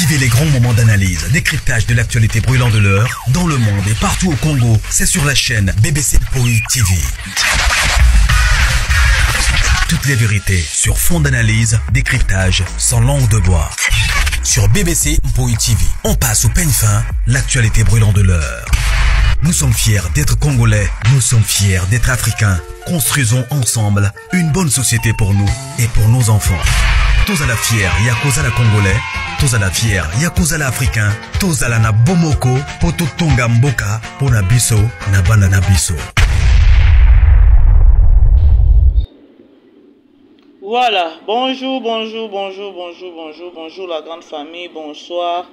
Vivez les grands moments d'analyse, décryptage de l'actualité brûlante de l'heure, dans le monde et partout au Congo. C'est sur la chaîne BBC Poi TV. Toutes les vérités sur fond d'analyse, décryptage, sans langue de bois. Sur BBC Mpoi TV, on passe au peigne fin l'actualité brûlante de l'heure. Nous sommes fiers d'être Congolais, nous sommes fiers d'être Africains. Construisons ensemble une bonne société pour nous et pour nos enfants. Tous à la fière, Yakoza la Congolais, tous à la fière, Yakoza la Africain, tous à la na Bomoko, Poto Tonga Mboka, Pona Biso, na Bana na Biso. Voilà, bonjour, bonjour, bonjour, bonjour, bonjour, bonjour la grande famille, bonsoir.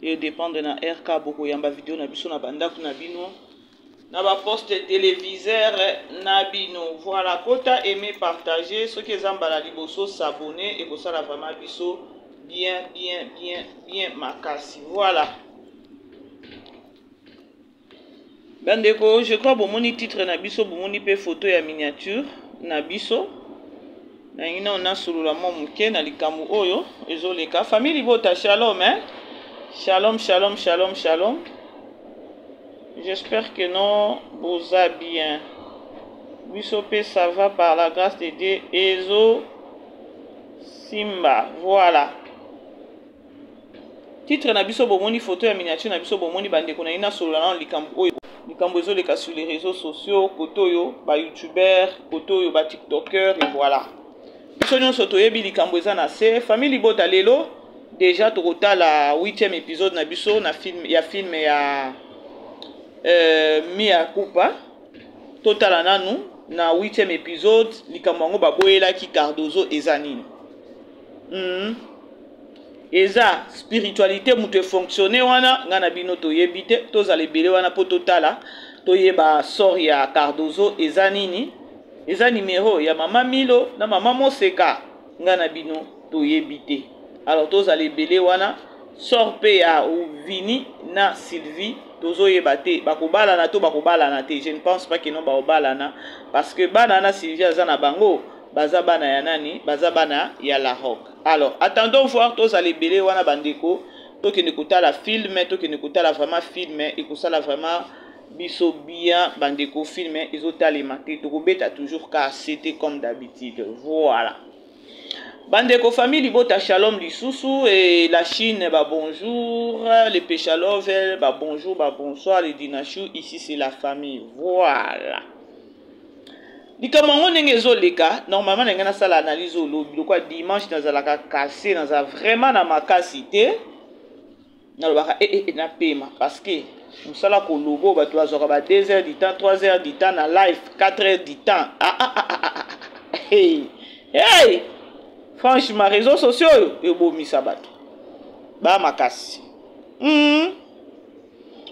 Et dépend de la RK Bokoyamba vidéo na biso na bandako na bino. Na ba poste téléviseur na bino. Voilà, kota aimer, partager, soki eza mbala liboso s'abonner et kosala vraiment biso bien, bien, bien, bien makasi. Voilà. Bandeko, je crois bomoni titre na biso, bomoni pe photo ya miniature na biso. Nalingi nao nasolola mwa moke na likambo oyo ezoleka. Famille libota, shalom, hein? Shalom, shalom, shalom, shalom. J'espère que non, boza bien. Biso pe ça va par la grâce de Dieu. Ezo Simba, voilà. Titre na biso bomoni, photo ya miniature na biso bomoni, bandeko na ye nasolola nano likambo oyo. Likambo ezoleka sur les réseaux sociaux, kote oyo ba youtubeurs, kote oyo ba tiktokers, et voilà. Biso nyonso toyebi likambo eza na se. Famille libota lelo déjà tokotala 8e épisode na biso na film ya film ya Mia Kupa. Totala nanu na 8e épisode likambo yango baboyelaki Cardozo eza nini? Eza spiritualité mutu e fonctionner wana nga na bino toyebi te, tozala ebele wana po totala toyeba sort ya Cardozo eza nini? Eza numéro ya mama Milo na mama Moseka nga na bino toyebi te. Alors tozala ebele wana sort pe ya Vini na Sylvie tozoyeba te, bakobalana to bakobalana te. Je ne pense pas que non bakobalana parce que bana na Sylvie aza na bango baza bana ya nani? Baza bana ya La Roque. Alors attendons voir, tozala ebele wana bandeko, tokende kotala film, tokende kotala vraiment film ekosala vraiment biso bien bandeko. Film ezotalema te, tokobeta toujours KCT comme d'habitude. Voilà. Bandeko famille libota, shalom lisusu et la Chine ba bonjour, les Péchalove ba bonjour, ba bonsoir, les Dinachou, ici c'est la famille. Voilà. Likambo yango ndenge ezoleka, normalement ndenge nasala analyse oyo lobi, lokola dimanche nazalaka cassé, nazala vraiment na makasi te, nalobaka napema parce que mosala kolobo bato bazwaka ba 2 heures du temps, 3 heures du temps na live, 4 heures du temps. Ah, ah, ah, ah, ah, ah. Hey, hey! Franchement, réseaux sociaux oyo ebomisa bato ba makasi.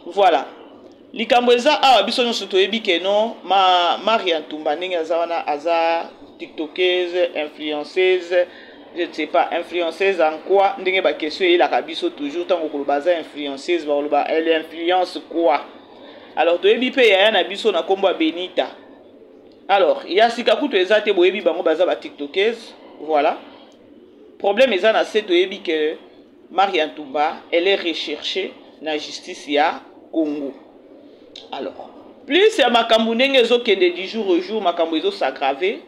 Voilà. Likambo eza awa biso nyonso toyebi ke non, ma Maria Ntumba ndenge aza wana, aza tiktokeuse, influenceuse, je ne sais pas influenceuse en quoi, ndenge ba question eyelaka biso toujours ntango koloba aza influenceuse, bakoloba elle influence quoi. Alors toyebi pe yaya na biso na kombo ya Benita. Alors ya sika kutu eza te, boyebi bango baza ba tiktokeuse. Voilà. Problème eza na se, toyebi ke Maria Ntumba elle est recherchée na justice ya Congo. Alors plus ya makambo ndenge ezokende du jour au jour, makambo ezo s'aggraver.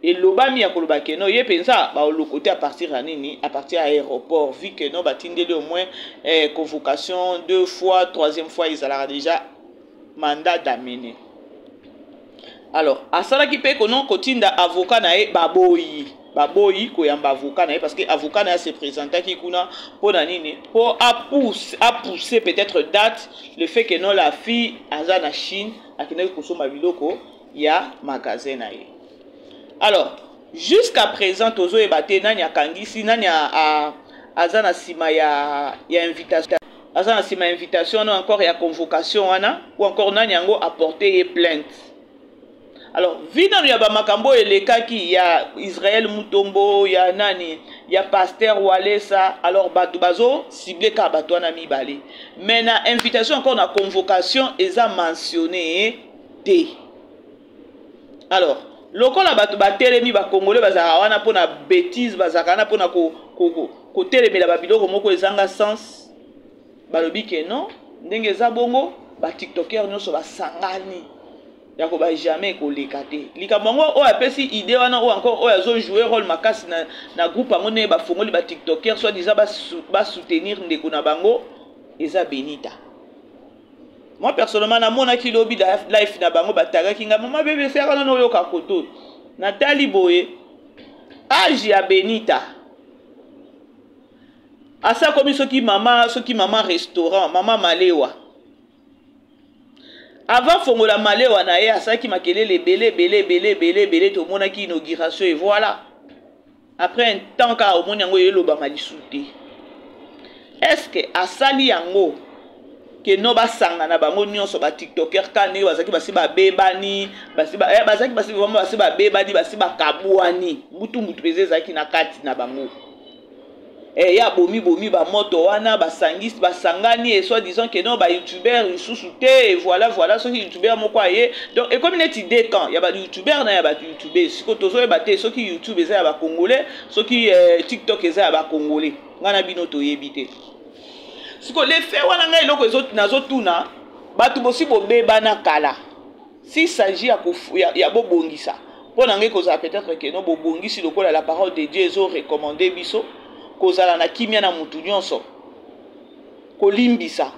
Elobami ya koloba ke non, ye mpenza baolokote à partir ya nini? À partir ya aéroport, vu que non batindeli au moins convocation 2 fois, 3e fois ezalaka déjà mandat d'amener. Alors asalaki mpe kono kotinda avocat na ye, baboyi koyamba avocat na ye parce que avocat na ye se présentaki kuna mpo na nini? Mpo apousse peut-être date, le fait que non la fille aza na Chine, akendaki kosomba biloko ya magasin na ye. Alors jusqu'à présent tozoyeba te nani akangisi nani aza na nsima ya invitation, aza na nsima ya invitation wana, encore ya convocation wana, ou encore nani yango aporte ye plainte. Alors vi nanu ya bamakambo oyo elekaki ya Israël Mutombo, ya nani, ya pasteur Walesa. Alors bato bazo cible kaka bato wana mibale, mais na invitation encore na convocation eza mentionné te. Alors lokola bato batelemi, bakongole bazalaka wana mpona bétise, bazalaka wana mpona Kotelemela ba biloko moko ezanga sens. Balobi ke non, ndenge eza bongo, ba tiktokers nyonso basangani ya koba jamais ekoleka te. Likambo yango oyo apesi idée wana, oyo encore oyo azo jouer rôle makasi na groupe yango, ndenge bafongoli ba tiktokers soit disant ba soutenir ndeko na bango, eza Benita. Moi personnellement namonaki lobi life na bango, batagaki nga mama BBC yaka nano oyoka koto. Natali boye age ya Benita asa komi soki mama restaurant, mama malewa. Avant fongola malewa na ye, asalaki makelele ebele ebele ebele ebele ebele. Tomonaki inauguration et voilà, après un temps kaka omoni yango elobama lisusu te. Est ce que asali yango ke no basangana bango nyonso batiktoker ka ndenge bazalaki basi babebani, bazalaki basi vraiment basi babebani, basi bakabwani, mbutu mbutu mpenza ezalaki na kati na bango? Ya bomi bomi bamoto wana basangisi, basangani et soit disant ke non, bayoutubeur lisusu te et voilà voilà. Soki youtubeur moko aye, donc ekomi neti deux camps ya bayoutubeur na ya bayoutube. Sikoyo tozoyeba te soki YouTube eza ya bacongolais, soki TikTok eza ya bacongolais. Ngai na bino toyebi te. Sikoyo lefe wana, ngai eloko nazotuna bato, bosi bobebana kala, s'il s'agit ya bobongisa, mpo na ngai kozala peut-être ke no bobongisi lokola la parole de Dieu ezorecommander biso kozala na kimia na mutu nyonso, kolimbisa,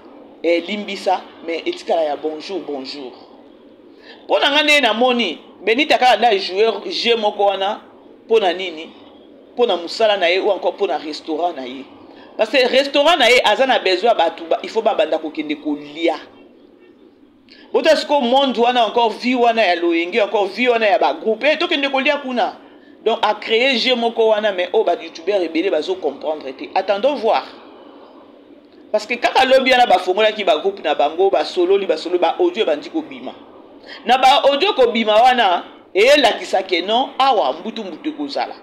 limbisa, mais etikala ya bonjour bonjour. Mpo na ngai, ndenge namoni Benita kaka nde ajouer jeu moko wana, mpo na nini? Mpo na mosala na ye ou encore mpo na restaurant na ye, parce que restaurant na ye aza na besoin ya bato, il faut babanda kokende kolia. Bota sikoyo monde wana, encore vie wana ya loyenge, encore vie wana ya bagroupe, tokende kolia kuna. Donc acréer jeu moko wana, mais oyo bayoutubeur ebele bazocomprendre te. Attendons voir, parce que kaka lobi wana bafongolaki bagroupe na bango, basololi basololi, baaudio ebandi kobima. Na baaudio kobima wana, eyelakisa ke non, awa mbutu mbutu ekozala.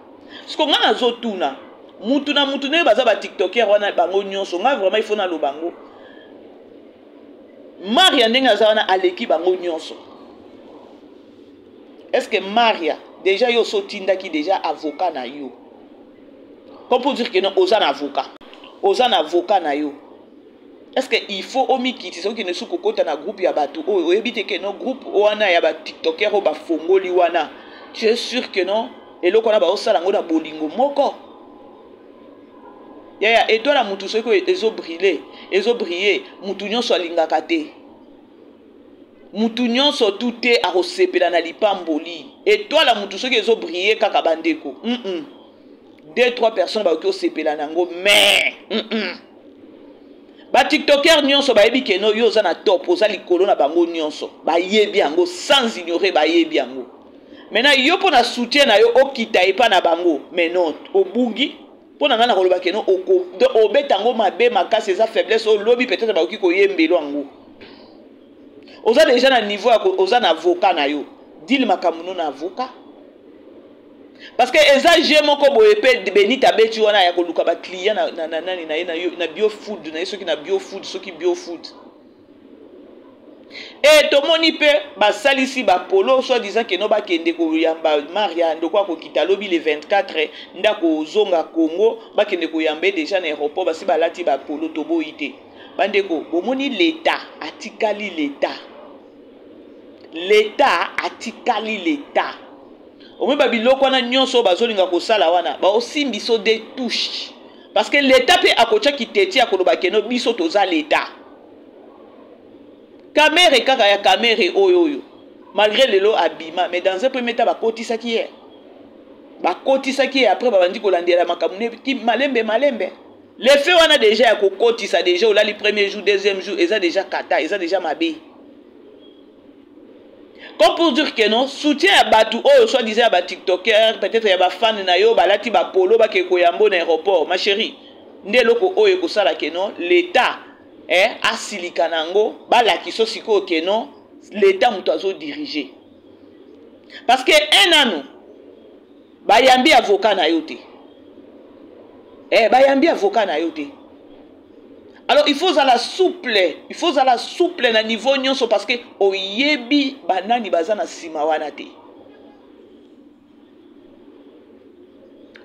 Siko ngai nazotuna mutu na mutu, ndenge baza batiktoker wana bango nyonso, ngai vraiment il faut naloba yango, Maria ndenge aza wana aleki bango nyonso. Est ce que Maria déjà yo oso otindaki déjà avocat na yo, comme pour dire que non, oza na avocat, oza na avocat na yo? Est ce que il faut omikitisa, okende soki kokota na groupe ya bato oyo oyebi te ke no, groupe wana ya batiktoker oyo bafongoli wana, tu es sûr que non, eloko wana baosala yango na bolingo moko? Yaya, étoile ya mutu soki ezobriller, ezobriller, mutu nyonso alingaka te, mutu nyonso tu te akosepela na lipamboli. Étoile ya mutu soki ezobriller kaka, bandeko, Deux trois personnes bakoki osepela na yango, mais batiktoker nyonso bayebi ke no, yo oza na top, oza likolo na bango nyonso, bayebi yango sans ignorer, bayebi yango. Maintenant yo, mpo na soutien na yo, okita epa na bango, mais non, obungi. Mpo na ngai na koloba ke no, obeta yango mabe makasi, eza faiblesse oyo lobi peut-être bakoki koyembelo yango. Oza déjà na niveau ya oza na avocat na yo, deal makambo no na avocat, parce que eza jeu moko boye mpe Benita abeti wana ya koluka baclient na nani na ye, na biofood na ye, soki na biofood, soki biofood. E tomoni mpe basalisi bapolo, soit disant ke no, bakende koyamba Maria ndoko akokita lobi le 24, nde akozonga Congo, bakende koyamba ye déjà na aéroport, basi balati bapolo. Toboyi te, bandeko, bomoni leta atikali leta, leta atikali leta. Omoni babiloko wana nyonso oyo bazolinga kosala wana, baosimbi biso de touche, parce que leta mpe akotya kiteti ya koloba keno biso toza leta. Kamerhe kaka ya Kamerhe oyo malgré lelo abima, mais dans un premier temps bakotisaki ye, bakotisaki ye, après babandi kolandela makambo malembe malembe. L'effet wana déjà ya kokotisa, déjà olali premier jour, deuxième jour, eza déjà kata, eza déjà mabe. Comme pour dire que non, soutien ya bato oyo soit disant ya batiktoker, peut-être ya bafane na yo, balati bapolo, bakeke koyambo na aéroport, ma chérie, nde eloko oyo ekosala ke non, l'état asilika na yango, balakisa sikoyo ke non, l'état moto azodirige. Parce que un nanu bayambi avocat na yo te, bayambi avocat na yo te. Alors il faut ozala souple, il faut ozala souple na niveau nyonso, parce que oyebi banani baza na nsima wana te.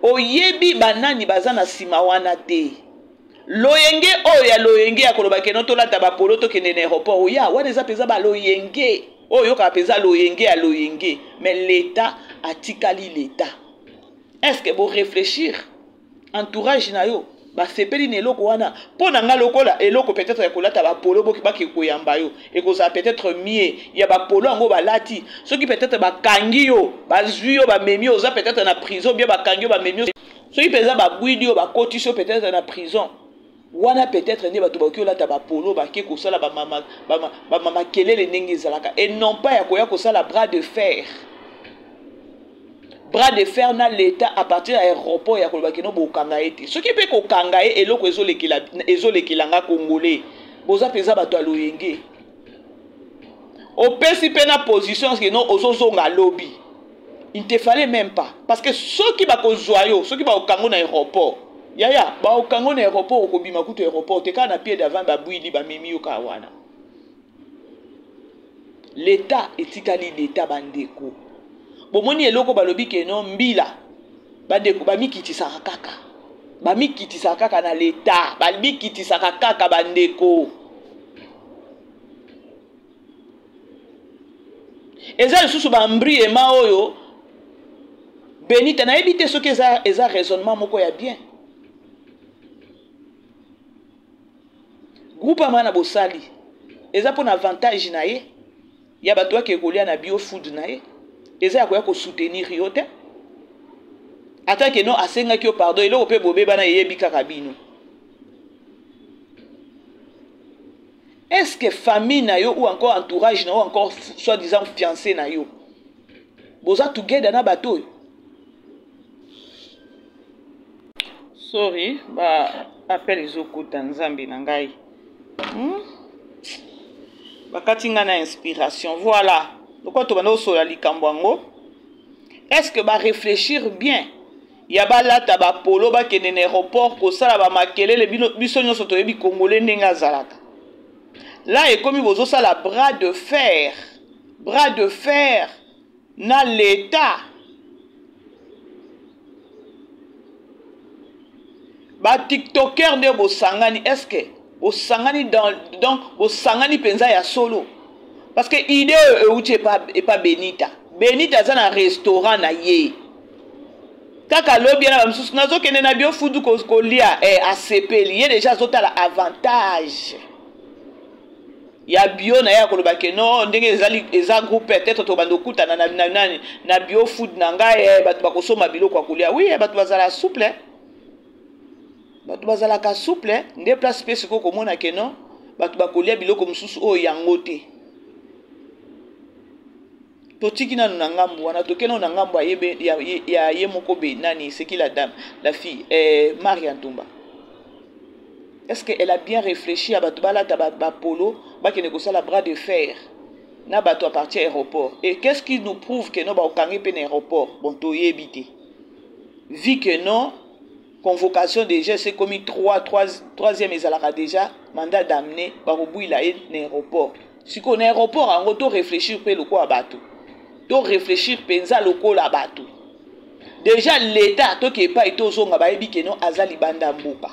Oyebi banani baza na nsima wana te. Loyenge oyo ya loyenge ya koloba keno tolata bapolo tokende na aéroport, oya wana eza mpenza baloyenge oyo oyokaka mpenza loyenge ya loyenge. Mais l'État atikali l'État. Est-ce que boréfléchir entourage na yo basepeli na eloko wana? Mpo na nga, lokola eloko peut-être ya kolata bapolo, boki bake koyamba yo, ekozala peut-être mieux ya bapolo yango balati. Soki peut-être bakangi yo, bazwi yo, bamemi yo, oza peut-être na prison, bien bakangi yo, bamemi yo, soki mpenza babwidi yo, bakotisi yo peut-être na prison wana, peut-être nde bato bakoki olata bapolo, bake kosala bamakelele ndenge ezalaka, et non pas ya koya kosala bras de fer, bras de fer na l'État à partir ya aéroport, ya koloba keno bokanga ye te. Soki mpe kokanga ye, eloko ezolekela nga, Congolais boza mpenza bato ya loyenge. Opesi mpe na position keno ozozonga lobi, il te fallait même pas, parce que soki bakozwa yo, soki bakokango na aéroport, yaya, bakokango na aéroport, okobima kutu aéroport te, kaka na pied d'avant babwili, bamemi yo kaka wana. L'État etikali l'État. Bandeko, bomoni eloko balobi keno mbila, bandeko bamikitisaka kaka, bamikitisaka kaka na l'État, bamikitisaka kaka, bandeko. Eza lisusu bambri ema oyo Benita, nayebi te soki eza raisonnement moko ya bien. Groupe ama na bosali eza mpona avantage na ye, ya bato bake kolia na bio food na ye, eza ya koya kosoutenir yo te. Ata ke no asengaki yo pardon, eloko mpe bobebana, eyebi kaka bino. Est-ce que famille na yo ou encore entourage na yo, encore soi-disant fiancé na yo, boza together na bato oyo? Sorry, ba appel ezokota. Nzambe na ngai, Bakati ngai na inspiration. Voilà, lokola tobanda kosola likambo yango, est ce que baréfléchir bien ya balata bapolo, bakende na aéroport kosala bamakelele? Biso nyonso toyebi Congolais ndenge azalaka. La ekomi bozosala bras de fer, bras de fer na l'État. Batiktoker nde bosangani. Est ce que bosangani donc bosangani mpenza ya solo? Parce que idée oyo euti epa Benita. Benita aza na restaurant na ye kaka alobi na bamosusu, nazokende na bio food kolia. Asepeli ye déjà, azotala avantage ya bio na ye, ya koloba ke no ndenge ezali, eza groupe, peut-être tobanda okutana na bio food na ngai, bato bakosomba biloko ya kolia. Oui, bato bazala souple, bato bazalaka souple. Nde place mpe sikoyo komona ke no bato bakolia biloko mosusu oyo yango te. Totiki nanu na ngambu wana, toke nanu na ngambu ya ye moko be nani, c'est qui la dame, la fille, Maria Ntumba. Est-ce que elle a bien réfléchi ya bato balata bapolo, bakende kosala bras de fer na bato à partir aéroport? Et qu'est-ce qui nous prouve que no bakokangi mpe na aéroport? Bon, toyebi te, vu que non convocation déjà c'est comme 3 3 troisième ezalaka déjà mandat d'amener, bakobwila ye na aéroport. Sikoyo na aéroport yango, to réfléchir mpe lokola bato, to réfléchir mpenza lokola bato. Déjà l'État, toke epai tozonga, bayebi keno aza libanda mboka,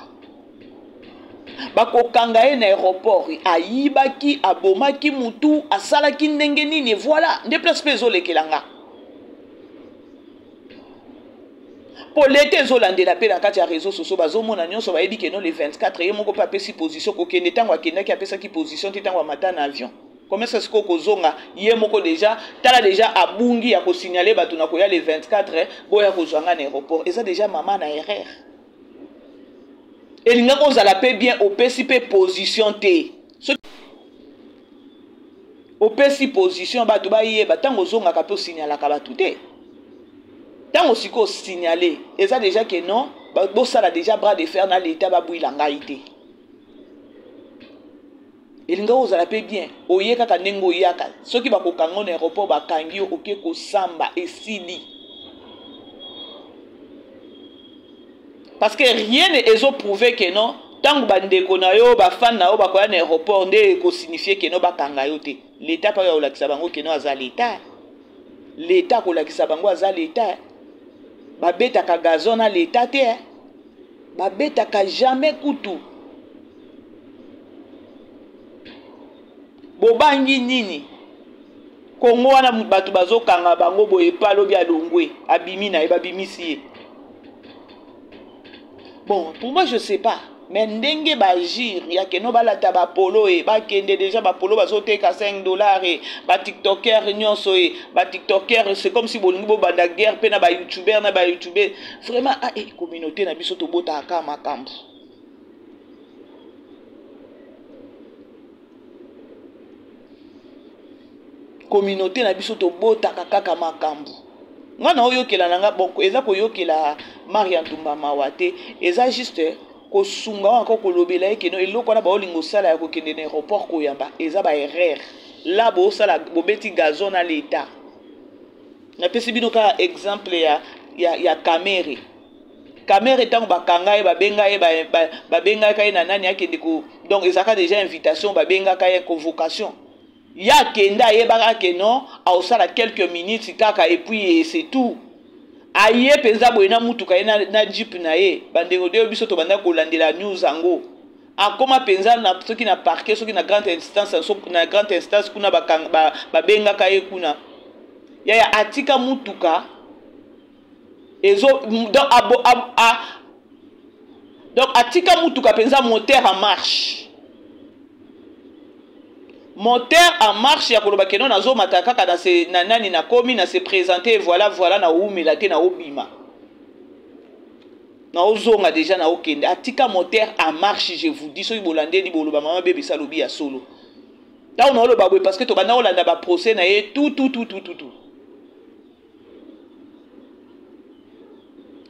bakokanga ye na aéroport, ayibaki, abomaki mutu, asalaki ndenge nini? Voilà nde place mpe ezolekela nga, mpo leta ezolandela mpe na kati ya réseau sociaux, bazomona nyonso, bayebi keno le 24 ye moko mpe apesi position kokende. Ntango akendaki, apesaki position te. Ntango amata na avion, comment ça sikoyo kozonga ye moko déjà, tala déjà abungi ya kosignale bato na koya le 24, boya kozwa nga na aéroport. Eza déjà mama na erreur. Elingaki ozala mpe bien, opesi mpe position te. Soki opesi position, bato bayeba. Ntango ozongaka mpe osignalaka bato te. Ntango sikoyo osignale, eza déjà ke non, bosala déjà bras de fer na l'État, babwila ngai te. Elingaki kozala mpe bien, oye kaka ndenge oyaka. Soki bakokanga na aéroport, bakangi yo, oke kosamba, esili. Parce que rien ezoprouve ke non, ntango bandeko na yo, bafan na yo bakoya na aéroport, nde ekosignifie ke no bakanga yo te. L'État mpe oyo kolakisa bango ke no aza l'État, l'État akolakisa bango aza l'État. Babetaka gazon na l'État te, eh? Babetaka jamais kutu. Bobangi nini? Kongo wana bato bazokanga bango boye pa lobi alongwe, abimi na ye, babimisi ye. Bon, pour moi je sais pas. Mais ndenge ba agir ya keno balata ba polo e bakende déjà ba polo bazoteka 5 $ e ba tiktoker nyonso e ba tiktoker, c'est comme si bolingi bobanda guerre mpe na ba youtuber na ba youtuber. Vraiment, ah, eh, communauté na biso tobotaka kaka makambo. Communauté na biso tobotaka kaka makambo. Nga na oyokela na nga, bon, eza koyokela Maria Ntumba mawa te, eza juste kosunga wana ko kolobela ye keno eloko wana baolinga osala ya kokende na aéroport koyamba, eza ba erreur la bosala, bobeti gazon na l'État. Napesi bino kaka exemple ya Kamerhe. Kamerhe, ntango bakanga ye, babenga ye, babengaka ye na nani, akende ko, donc ezalaka déjà invitation, babengaka ye convocation. Ye akende, ayebaka ke non, aosala quelques minutes kaka et puis c'est tout. Aye mpenza boye na mutuka ye na jeep na ye. Bandeko de biso, tobanda kolandela news yango. Akoma mpenza na, soki na parquet, soki na grande instance, na grande instance kuna, babengaka ye kuna. Yaya, atika mutuka ezo, donc, abo, ab, a, donc atika mutuka mpenza moteur en marche, moteur en marche, ya koloba keno nazomata kaka na, se, na nani, nakomi na se présenter, voilà voilà, na oumela te, na obima, naozonga déjà, naokende. Atika moteur en marche, je vous dis. Soki bolandeli, boloba mama bebisa alobi ya solo. Ntango naoloba boye, parce que tobanda kolanda baprocès na ye tout tout tout tout tout tout.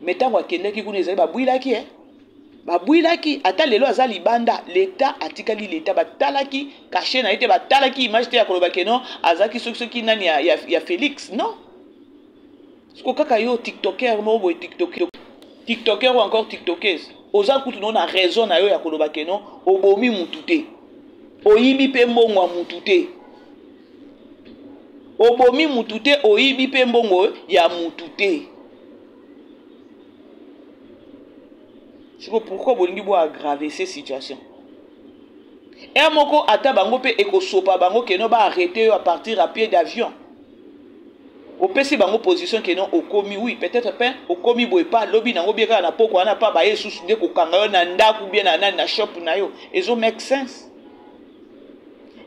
Mais ntango akendaki kuna, ezali babwilaki, eh? Babwilaki. Ata lelo aza libanda, leta atikali leta. Batalaki cachet na ye te, batalaki image te ya koloba keno azalaki soki soki nani ya Félix. Non, siko kaka yo tiktoker moko boye, tiktoker, tiktoker ou encore tiktokeuse, oza kutu no na raison na yo ya koloba keno obomi mutu te, oyibi mpe mbongo ya mutu te. Obomi mutu te, oyibi mpe mbongo ya mutu te. Siko pourquoi bolingi boaggrave ces situation ere moko? Ata bango mpe ekosopa bango keno baarrêter yo à partir à pied d'avion. Opesi bango position keno okomi, oui, peut-être mpe okomi boye pa lobi nango bie kaka na poko wana pa baye susu nde kokanga yo na ndako bie na nani, na shop na yo. Ezo make sense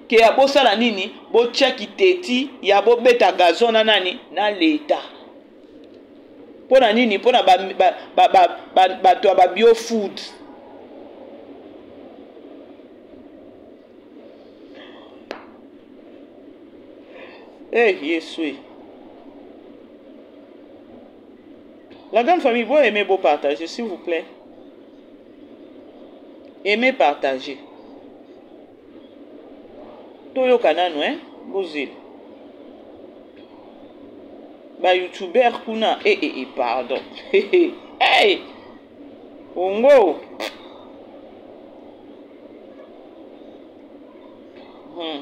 ke ya bosala nini? Botia kiteti ya bobeta gazon na nani, na leta. Mpo na nini? Mpo na bato ya babiofood. Eh Yesu! La grande famille, vous aimez, beau partager, s'il vous plaît. Aimez, partager. Toyoka nanu, hein? Bozela. Ba youtubeur kuna, eh eh eh, pardon. Hey! Congo. Mare,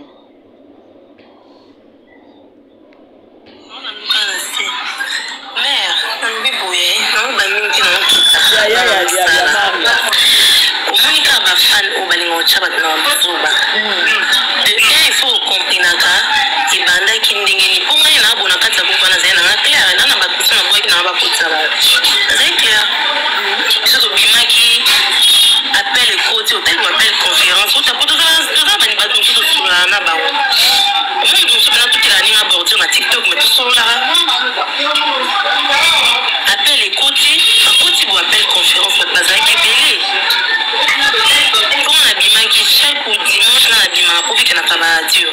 nalobi boye, naloba mingi te, naokita. Ya ya ya ya Maria. Omoni kaka bafan oyo balinga kotya bato na bazoba. De un, il faut okomprenaka ebandaki ndenge nini. Mpo ngai naabo na kati ya groupe wana, azali nanga claire na bato mosusu nabwaki nanga bakotisa bato, azali claire. Biso tobimaki, appel ekoti, otali appel conférence ota po toza bani, bato mosusu tosololaka na bango. Omoni moto mosusu mpena totela ninga bordure na TikTok, me tosololaka. Appel ekoti, bakoti bo appel conférence, bato bazalaki ebele. Mpongo nabimaki chaque dimanche, nga nabimaka mpo bikenaka baradio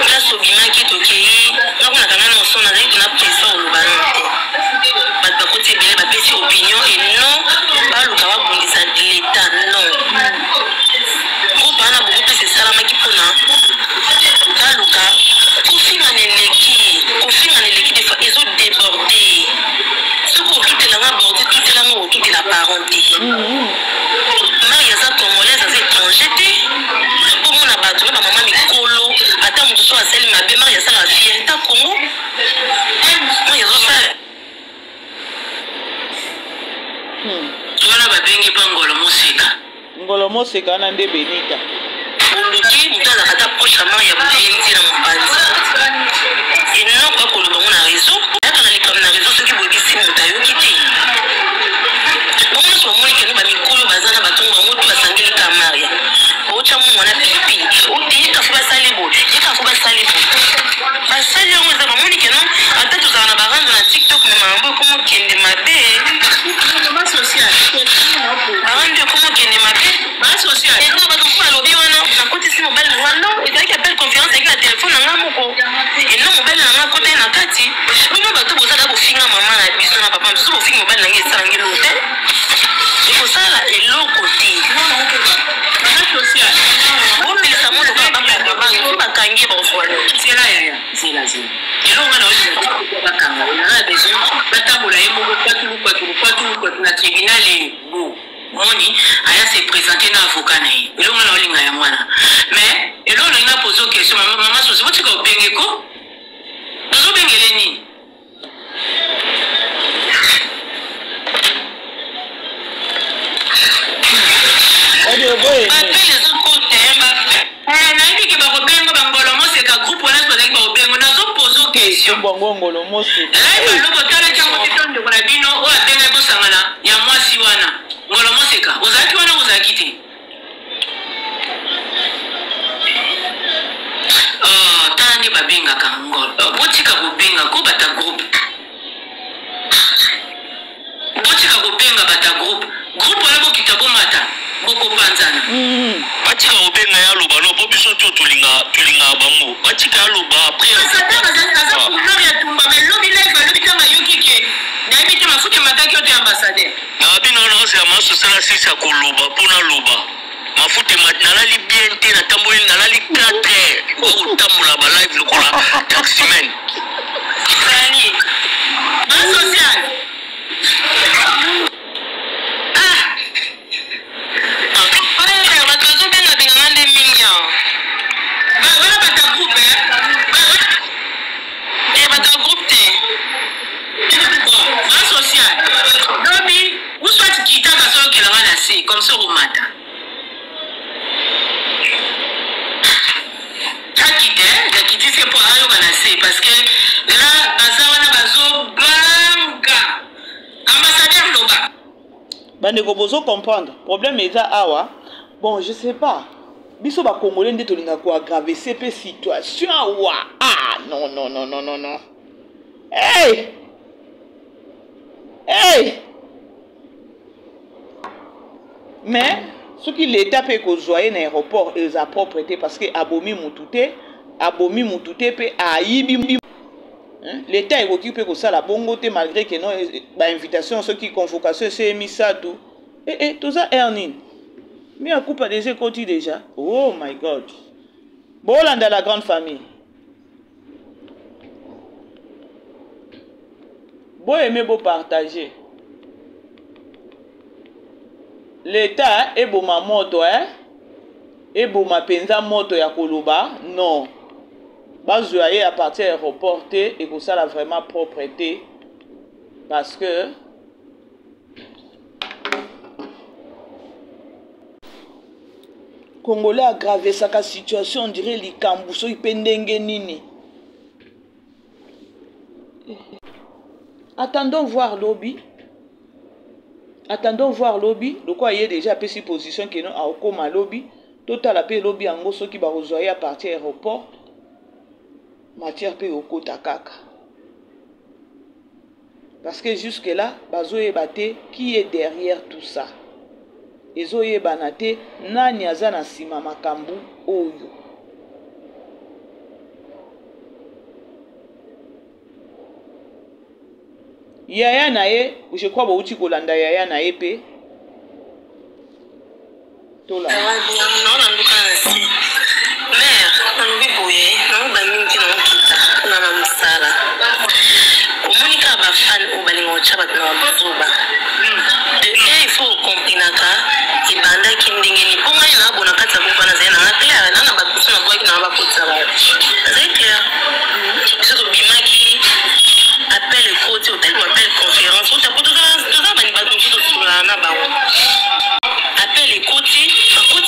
place. Obimaki, tokei, nga kuna kanga na oso, nazali kuna presa oloba nano te. Bato bakoti ebele, bapesi opinion et non baluka babundisa l'État. Non, groupe wana bokopesa esalamaki mpona Azoseka wana nde Benita. Bondoki moto azalaka ata proche ya Maria boyendi na mopanzi eloko akoloba ngo na réseau ayaka na likambo na réseau soki boyebisi moto ayoki te bango nyonso bamoni keno bamikolo baza na batongo bango to basangeli ka Maria otya mungu wana pilipili ote yeka fo basali boye yeka fo basali boye basali yango eza bamoni keno ata tozala na barando na tiktok me makambo ekomokende mabe barando ekomokende mabe Eza bato mosusu balobi wana nakotisi mobali na nga non ezalaki appel conférence ezalaki na telefone na nga moko eno mobali na nga akotaki na kati bino bato bozala bofinga mama na biso na papa mosusu bofingi mobali na nga esala nga eloko te ekosala eloko te bomelisa moto kaka bakanga bango soki bakangi ye bakozwa nzela yaya nzela zela eloko nga na olinga bakanga na besoin batambola ye moko kwatulu kwatulu kwatulu kwatulu na tribunal bo Omoni aya se presenter na avocat na ye eloko nga naolinga yango wana mais eloko nalingi na pose yo question mama sosi botika obenge ko tozobengele nini nayebi ke bakobengo bangolo moseka groupe wana bazalaki bakobengo nazopozo question bongo ngolo moseka live alobo otalaki yango te to ndeko na bino oyo abengaki bosangana ya mwasi wana ngolo moseka ozalaki wana ozalaki te oh, tala nde babengaka ngolo oh, botika kobenga ko bata groupe Botika kobenga bata groupe. Groupe wana bokita bomata bokopanzana. Mm. Batika kobenga ye aloba no po biso to tolinga tolingaka bango batika aloba après Ambassadeur azali aza couleur ya tumba mais lobi live alobi ntango ayoki ke nayebi te mafuta emataki yo te ambassadeur. Na bino wana ozela maso sala sisi ya koloba mpo naloba mafuta emati nalali bien te natamboli nalali 4 heures okotambola ba live lokola taximan. Nani? Ba social. Ah. Frère, bato bazobenga benga nga nde mingi awa. Ba wana bato ya groupe eh. Eh, bato ya groupe te. Bon, ba social. Lobi, ou soit kitaka soki okelanga na se, comme ça okomata. Akita eh, akitisi ye mpo ayoka na se parce que là baza wana bazobanga ambassadeur loba. Bandeko bozo comprendre problème eza awa bon je sais pas biso ba congolais nde tolinga ko aggraver mpe situation awa ah non non non non non non hey hey mais soki leta mpe ekozwa ye na aéroport eza propre te parce que abomi mutu te abomi mutu te mpe ayibi leta ekoki mpe kosala bongo te malgré que non eh, bainvitation soki convocation ese misato eh, eh, toza heure nini mi akupa deja ekoti deja oh my god bolanda la grande famille Bo aimer bo partager. L'etat eboma moto eh? Eboma penza moto ya koloba non. Bazwa ye à partir ya aéroport te ekosala vraiment propre te parce que Congolais agravesaka situation on dirait likambo soki mpe ndenge nini. Attendons voir lobi. Attendons voir lobi lokola ye déjà apesi position keno akokoma lobi totala mpe lobi yango soki bakozwa ye à partir aéroport matière mpe ekokota kaka parce que jusque là bazoyeba te qui est derrière tout ça ezoyebana te nani aza na nsima makambo oyo yaya na ye je crois bouti kolanda yaya na ye mpe tolanda Mère, nalobi boye naoba mingi te naokita mpona na mosala omoni kaka bafane oyo balinga kotya bato na babuzoba de un il faut okomprenaka ebandaki ndenge nini mpo ngai naabo na kati ya groupe wana azali nanga claire na na bato mosusu nabwaki nanga bakotisa bato azali claire biso tobimaki appel ekoti otali appel conférence ota po toza bani bato mosusu tosololaka na bango appel ekoti bakoti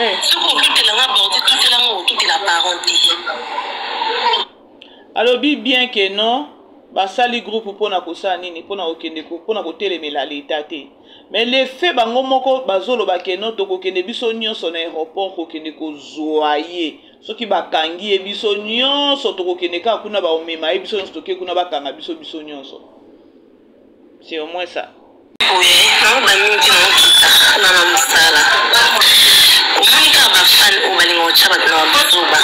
Eh. Soki otutela nga bordi, tutela nga, otutela parent te. Alobi bien que non, basali groupe mpona kosala nini? Mpona kokende, mpona kotelemela leta te. Mais le fait bango moko bazoloba ke non, tokokende biso nyonso na aéroport kokende kozwa ye. Soki bakangi ye, biso nyonso tokokende kaka kuna, baomema ye, biso nyonso toke kuna, bakanga biso, biso nyonso. C'est au moins ça. Boye nango bamingi naokita na na mosala, omoni kaka bafan oyo balinga kotya bato na babuzoba.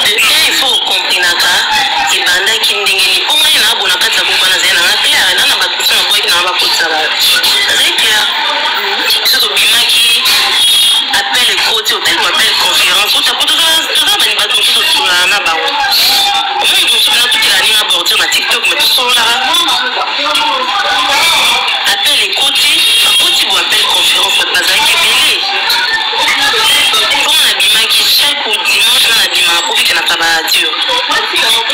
De un, il faut okomprenaka ebandaki ndenge nini, mpo ngai naabo na kati ya groupe wana, azali nanga claire na na bato mosusu nabwaki nanga bakotisa bato, azali claire. Biso tobimaki, appel ekoti, otali bo appel conférence ota, po toza bani, bato mosusu tosololaka na bango. Omoni moto mosusu natutela ninga bordure na TikTok, me tosololaka. Appel ekoti, bakoti bo appel conférence, bato bazalaki ebele. Mpongo nabimaki chaque dimanche, nga nabimaka mpo bikenaka baradure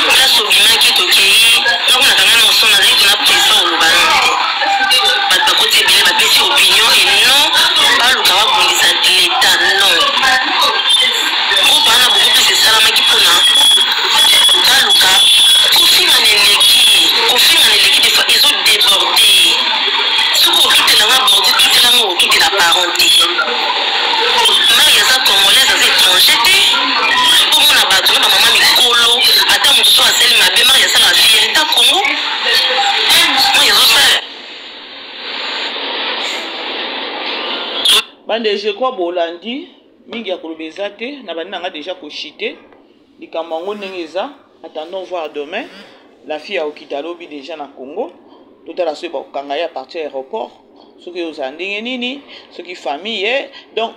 place. Obimaki, tokei, nakonaka nga na oso, nazali mpena président oloba nano te. Bato bakoti ebele, bapesi opinion et non baluka babundisa l'État. Non, groupe wana beaucoup plus esalamaki mpona baluka kofingana. Eleki kofingana, eleki des fois ezodéborde. Soki otutelanga bordi, tutelanga, otutela parent te. Mari aza congolaise, aza étranger te. Omona bato na bamama mikolo, ata mosusu asali mabe, mari asalaka fierté Congo, mari azosala. Bande, je crois bolandi mingi ya koloba eza te. Na bandi nanga déjà koshite likambo yango ndenge eza. Attendons voir demain, la fille akokita alobi déjà na Congo. Totala soki bakokanga ye à partir ya aéroport, soki ozala ndenge nini, soki famille ye. Donc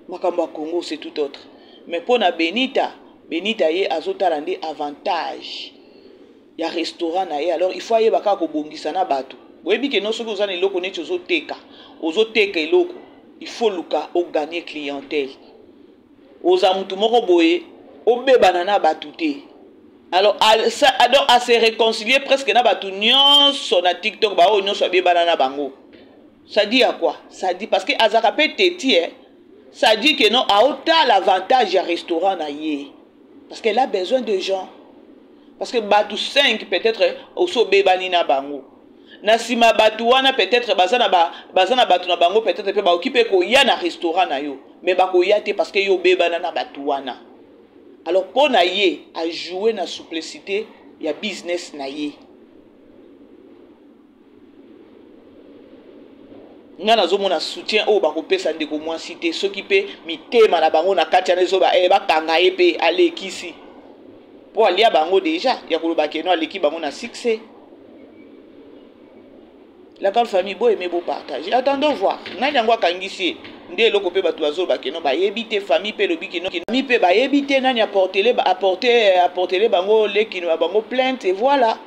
makambo ya Congo, c'est tout autre. Mais mpo na Benita, Benita ye azotala nde avantage ya restaurant na ye. Alors il faut ayeba kaka kobongisa na bato. Boyebi ke no, soki oza na eloko neti ozoteka, ozoteka eloko, il faut luka oganye clientèle. Oza mutu moko boye, obebana na bato te. Alors donc ase réconcilier presque na bato nyonso na TikTok, baoyo nyonso abebana na bango. Ça dit à quoi? Ça dit parce que azalaka mpe teti, eh? Ça dit que non, aotala avantage ya restaurant na ye, parce qu'elle a besoin de gens, parce que bato 5 peut-être oso obebani na bango, na nsima bato wana peut-être baza na bato na bango, peut-être mpe bakoki mpe koya na restaurant na yo, mais bakoya te parce que yo obebana na bato wana. Alors mpo na ye ajoue na souplicité ya business na ye. Ngai nazomona soutien oyo bakopesa ndeko mwasi te. Soki mpe mitema na bango na kati wana ezoba, eh, bakanga ye mpe alekisi, mpo alia bango déjà ya koloba keno aleki bango na succès. La grande famille, boyeme, bopartage. Attendons voir nani yango akangisi ye. Nde eloko mpe bato bazoloba keno bayebi te, famille mpe elobi keno famille mpe bayebi te nani aportele aporte aportele bango lekino ya bango plainte. Et voilà,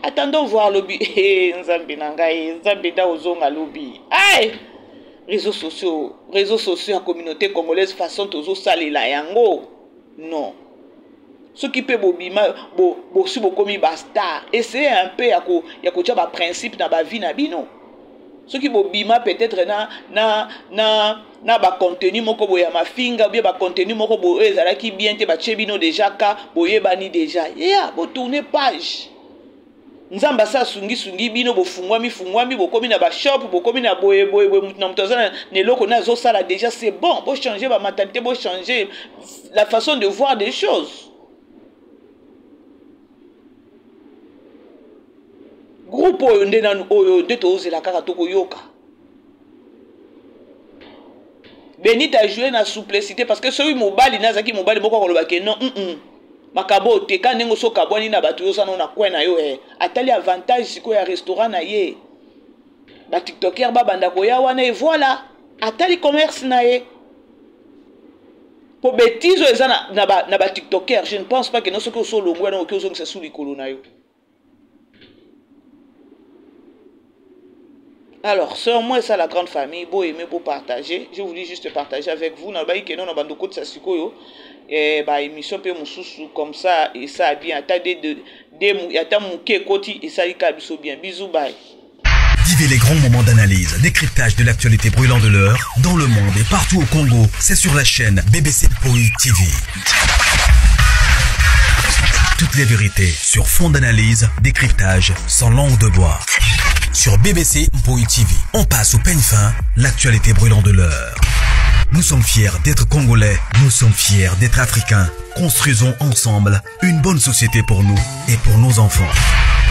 attendons voir lobi. Eh, Nzambe na ngai, Nzambe nda ozonga lobi. Ay, réseaux sociaux, réseaux sociaux ya communauté congolaise, façon tozosalela yango, non. Soki mpe bobima, bosi bokomi bastar, essayez un peu ya kotia baprincipe na bavie na bino. Soki bobima peut-être na bacontenu moko boye ya mafinga, obie bacontenu moko boye oyo ezalaki bien te, batie bino déjà ka boyebani déjà, ya botourne page. Nzambe asa asungisungi bino, bofungwami fungwami, bokomi na bashop, bokomi na boye boye boye, mutu na moto aza na eloko na azosala déjà, c'est bon. Bochange bamentalité, bochange la façon de voir des choses. Groupe oyo nde nanu oyo nde tozela kaka tokoyoka. Benita ajoue na souplicité, parce que soki mobali na azalaki mobali moko, akoloba ke non, makambo oteka ndenge oso okabwani na bato, yo oza na coin na yo, eh. Atali avantage sikoyo ya restaurant na ye, batiktoker babanda koya wana, et voilà, atali commerce na ye. Po bétise oyo eza na batiktoker, je ne pense pas ke no, soki oso olongwe wana, okoki ozongisa su likolo na yo. Alors, c'est moi ça, la grande famille. Beau aimer, beau partager. Je voulais juste partager avec vous. Na bayi keno na bando kotisa sikoyo. Eh, ba émission pe mususu comme ça et ça bien. Ata de de de ata muke koti et ça biso bien. Bisous, bye. Vivez les grands moments d'analyse, décryptage de l'actualité brûlante de l'heure, dans le monde et partout au Congo. C'est sur la chaîne BBC Poi TV. Toutes les vérités sur fond d'analyse, décryptage, sans langue de bois. Sur BBC Mpoi TV, on passe au peigne fin l'actualité brûlante de l'heure. Nous sommes fiers d'être Congolais, nous sommes fiers d'être Africains. Construisons ensemble une bonne société pour nous et pour nos enfants.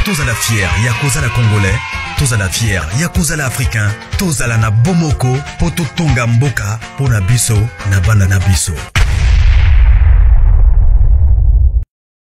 Tozala fier ya kozala Congolais, tozala fier ya kozala Africain, tozala na bomoko po totonga mboka po na biso na bana na biso.